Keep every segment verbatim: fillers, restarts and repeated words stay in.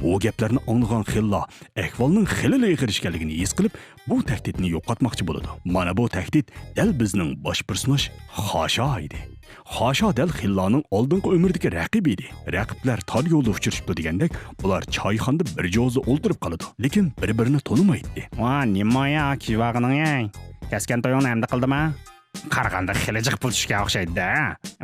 بۇ گەپلەرنى ئاڭلىغان خېللا ئەھۋالنىڭ خېلىلا ئېغىر ئىكەنلىكىنى ھېس قىلىپ، بۇ تەھدىتنى يوقاتماقچى بولىدۇ. مانا بۇ تەھدىت دەل بىزنىڭ باش پېرسوناژ خاشا ئىدى. خاشا دەل خېللانىڭ ئالدىنقى ئۆمرىدىكى رەقىبى ئىدى. رەقىبلەر تار يولدا ئۇچرىشىپتۇ دېگەندەك، ئۇلار چايخانىدا بىر جوزا ئولتۇرۇپ قالىدۇ، لېكىن بىر-بىرىنى تونۇمايتتى. ۋا، نېمە يا كىيىۋالغىنىڭ ئەي؟ كەسكەن تويۇڭنى ئەمدى قىلدىما؟ قارىغاندا خېلى جىق پۇل چۈشكەن ئوخشايدۇ-دە.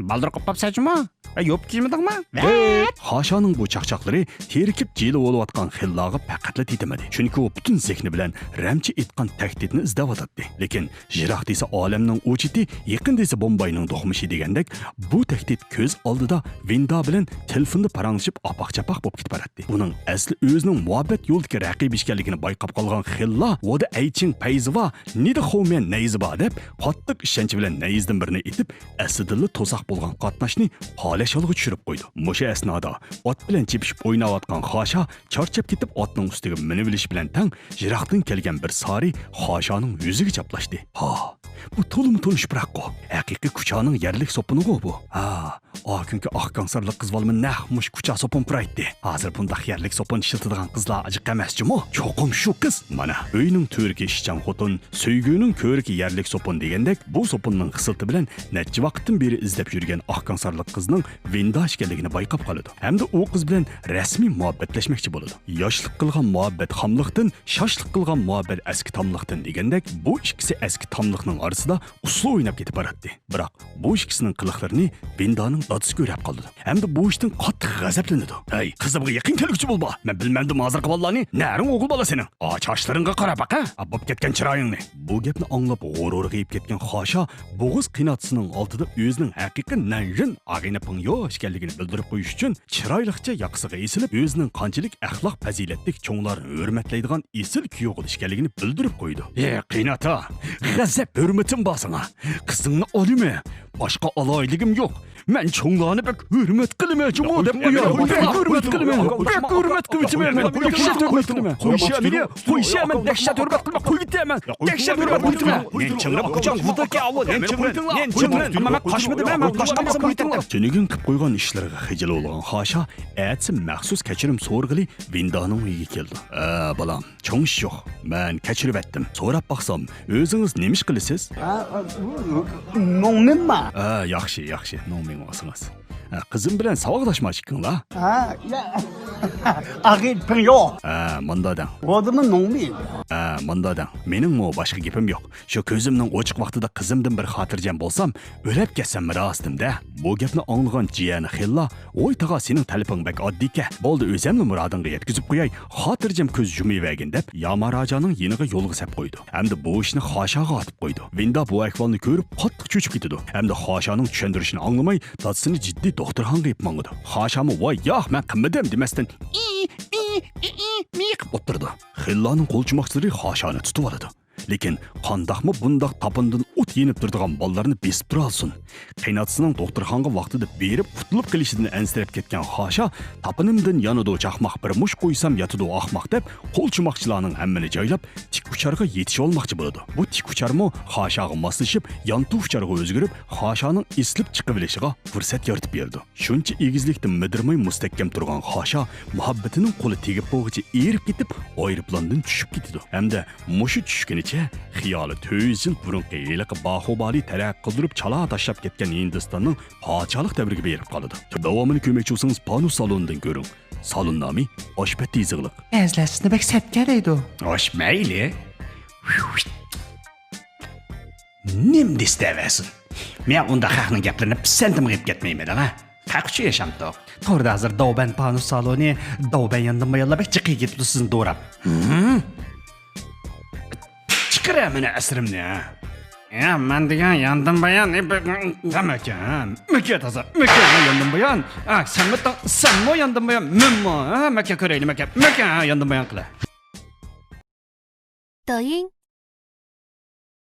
بالدۇر قوپۇپ سەچمۇ؟ ئە، يوپۇق كىيمىدىڭمۇ؟ ۋەت! خاشانىڭ بۇ چاقچاقلىرى تېرىكىپ جىلە بولۇۋاتقان خېللاغا پەقەتلا تېتىمىدى. چۈنكى ئۇ پۈتۈن زېھنى بىلەن رەمچە ئېيتقان تەھدىتنى ئىزدەۋاتاتتى. لېكىن يىراق دېسە ئالەمنىڭ ئۇچىتى، يېقىن دېسە بومباينىڭ دوقمۇشى دېگەندەك، بۇ تەھدىت كۆز ئالدىدا ۋىندا بىلەن تېلېفوندا پاراڭلىشىپ ئاپاق-چاپاق بولۇپ كېتىپ باراتتى. ئۇنىڭ ئەسلى ئۆزىنىڭ مۇھەببەت يولىدىكى رەقىبى ئىكەنلىكىنى بايقاپ قالغان خېللا ۋودا ئەيچىڭ پەيزىۋا، نىدى خۇميەن نەيزىبا دەپ قاتتىق ئىشەنچ بىلەن نەيزىدىن بىرنى ئېتىپ، ئەسلىدىنلا توساق بولغان قاتناشنى پالەچ ھالغا چۈشۈرۈپ قويىدۇ. مۇشۇ ئەسنادا ئات بىلەن چېپىشىپ ئويناۋاتقان خاشا چارچاپ كېتىپ ئاتنىڭ ئۈستىگە مىنىۋېلىشى بىلەن تەڭ يىراقتىن كەلگەن بىر سارى خاشانىڭ يۈزىگە چاپلاشتى. ھا، بۇ تولىمۇ تونۇش پۇراققۇ. ھەقىقىي كۇچانىڭ يەرلىك سوپۇنىغۇ بۇ. ھا، ئا كۈنكى ئاق كاڭسارلىق قىز بالىمۇ نەق مۇشۇ كۇچا سوپۇن پۇرايتتى. ھازىر بۇنداق يەرلىك سوپۇن ئىشلىتىدىغان قىزلار جىق ئەمەس جۇمۇ. چوقۇم شۇ قىز. مانا، ئۆينىڭ تۆرىكى ئىشچان خوتۇن، سۆيگۈنىڭ كۆرىكى يەرلىك سوپۇن دېگەندەك، بۇ سوپۇننىڭ خىسلىتى بىلەن نەچچە ۋاقىتتىن بېرى ئىزدەپ يۈرگەن ئاق كاڭسارلىق قىزنىڭ ۋىندا ئىكەنلىكىنى بايقاپ قالىدۇ. ھەمدە ئۇ قىز بىلەن رەسمىي مۇھەببەتلەشمەكچى بولىدۇ. ياشلىق قىلغان مۇھەببەت خاملىقتىن، شاشلىق قىلغان مۇھەببەت ئەسكى تاملىقتىن دېگەندەك، بۇ ئىككىسى ئەسكى تاملىقنىڭ ئارىسىدا ئۇسسۇل ئويناپ كېتىپ باراتتى. بىراق بۇ ئىككىسىنىڭ قىلىقلىرىنى ۋىندانىڭ دادىسى كۆرۈپ قالىدۇ. ھەمدە بۇ ئىشتىن قاتتىق غەزەپلىنىدۇ. ھەي، قىزىمغا يېقىن كەلگۈچى بولما! مەن بىلمەمدىم ھازىرقى بالىلارنى. نەرىڭ ئوغۇل بالا سېنىڭ؟ ئا، چاچلىرىڭغا قاراپ باق، ھە؟ ئا، بوپ كەتكەن چىرايىڭنى! بۇ گەپنى ئاڭلاپ غۇرۇرى قېيىپ كەتكەن خاشا بوغۇز قېناتىسىنىڭ ئالدىدا ئۆزىنىڭ ھەقىقىي نەنژىن ئاغىنە پىڭيو ئىكەنلىكىنى بىلدۈرۈپ قويۇش ئۈچۈن چىرايلىقچە ياقىسىغا ئېسىلىپ، ئۆزىنىڭ قانچىلىك ئەخلاق پەزىلەتلىك، چوڭلارنى ھۆرمەتلەيدىغان ئېسىل كۈيئوغۇل ئىكەنلىكىنى بىلدۈرۈپ قويىدۇ. ھە، قېيىنئاتا، غەزەپ ھۆرمىتىم بار ساڭا. قىزىڭنى ئالىمەن. باشقا ئالاھىدىلىكىم يوق. مەن چوڭلارنى بەك ھۆرمەت قىلىمەن جۇمۇ دەپ قويۇڭ. بەك ھۆرمەت قىلىمەن. بەك ھۆرمەت قىلىمەن. قويۇشە مېنى، قويۇشە مەن دەھشەت ھۆرمەت قىلىمەن. قويۇۋېتىمەن. دەھشەت ھۆرمەت قويۇۋېتىمەن. نەنچىڭرى بۇچاڭ ۋۇدىكى ئاۋۇ، نەنچىڭرى، نەنچىڭرى. ئەمما مەن قاچمىدىم، مەن قاچقانمىسام قويۇۋېتەمدىم. تۈنۈگۈن قىلىپ قويغان ئىشلىرىغا خىجىل بولغان خاشا ئەتىسى مەخسۇس كەچۈرۈم سورىغىلى ۋىندانىڭ ئۆيىگە كېلىدۇ. ئە، بالام، چوڭ ئىش يوق. مەن كەچۈرۈۋەتتىم. سوراپ باقسام، ئۆزىڭىز نېمە ئىش قىلىسىز؟ ھە، نوڭمىنما؟ ھە، ياخشى، ياخشى، نوڭمىڭ بولسىڭىز. ھە، قىزىم بىلەن ساۋاقداشما ئىككىڭلار؟ ھە، يا. ئاغىن پىڭيو. ھە، مۇندا دەڭ. ۋودىمۇ نوڭمىن. ھە، مۇندا دەڭ. مېنىڭمۇ باشقا گېپىم يوق. شۇ كۆزۈمنىڭ ئوچۇق ۋاقتىدا قىزىمدىن بىر خاتىرجەم بولسام، ئۆلەپ كەتسەممۇ راستىم-دە. بۇ گەپنى ئاڭلىغان جىيەنى خېللا، ۋوي تاغا، سېنىڭ تەلىپىڭ بەك ئاددىيكەن. بولدى، ئۆزۈملا مۇرادىڭغا يەتكۈزۈپ قوياي، خاتىرجەم كۆز يۇمۇۋەرگىن دەپ، ياماراجانىڭ يېنىغا يولغا سەپ قويىدۇ. ھەمدە بۇ ئىشنى خاشاغا ئاتىپ قويىدۇ. ۋىندا بۇ ئەھۋالنى كۆرۈپ قاتتىق چۆچۈپ كېتىدۇ. ھەمدە خاشانىڭ چۈشەندۈرۈشىنى ئاڭلىماي، دادىسىنى جىددىي دوختۇرخانىغا ئېلىپ ماڭىدۇ. خاشامۇ ۋاي ياق، مەن قىلمىدىم دېمەستىن، ئى، ئى، ئى، ئى، مى قىپ ئولتۇرىدۇ. خېللانىڭ قولچۇماقچىلىرى خاشانى تۇتۇۋالىدۇ. لېكىن قانداقمۇ بۇنداق تاپىنىدىن ئوت يېنىپ تۇرىدىغان بالىلارنى بېسىپ تۇرالىسۇن؟ قېيىنئاتىسىنىڭ دوختۇرخانىغا ۋاقتىدا بېرىپ قۇتۇلۇپ قېلىشىدىن ئەنسىرەپ كەتكەن خاشا، تاپىنىمدىن يانىدۇ چاقماق، بىر مۇش قويسام ياتىدۇ ئاخماق دەپ، قولچۇماقچىلارنىڭ ھەممىنى جايلاپ، تىك ئۇچارغا يېتىشىۋالماقچى بولىدۇ. بۇ تىك ئۇچارمۇ خاشاغا ماسلىشىپ، يانتۇ ئۇچارغا ئۆزگىرىپ، خاشانىڭ ئېسىلىپ چىقىۋېلىشىغا پۇرسەت يارىتىپ بېرىدۇ. شۇنچە ئېگىزلىكتە مىدىرماي مۇستەھكەم تۇرغان خاشا مۇھەببىتىنىڭ قولى تېگىپ بولغۇچە ئېرىپ كېتىپ، ئايروپىلاندىن چۈشۈپ كېتىدۇ ھەمدە مۇشۇ چۈشكىنىچە خىيالى تۆت يۈز يىل بۇرۇنقى ھېلىقى باھۇبالى تەرەققىي قىلدۇرۇپ چالا تاشلاپ كەتكەن ھىندىستاننىڭ پادىشاھلىق دەۋرىگە بېرىپ قالىدۇ. داۋامىنى كۆرمەكچى بولسىڭىز، پانۇس سالونىدىن كۆرۈڭ. سالون نامى ئاشپەتتە يېزىقلىق. بەزىلەر سىزنى بەك سەتكەلەيدۇ. ئاش مەيلى. نېمە دېسە دەۋەرسۇن. مەن ئۇنداق خەقنىڭ گەپلىرىنى پىسەنتىمغا ئېلىپ كەتمەيمەن، ھە؟ خەق ئۈچۈن ياشامدۇق. توردا ھازىر داۋبەن پانۇس سالونى، داۋبەن ياندىن بايانلار بەك جىق يېگىپ كېتىپتۇ سىزنى دوراپ. ھىم؟ چىقىرە مېنى ئەسىرىمنى، ھە؟ يا، مەن دېگەن ياندىن بايان، ئى، بە-، بە-، مەكە، ھە؟ مەكە تازا، مەكە ياندىن بايان. ھە، سەنمۇ تا-، سەنمۇ ياندىن بايان، مەنمۇ، ھە؟ مەكە كۆرەيلى، مەكە، مەكە ياندىن بايان قىلە. 抖音、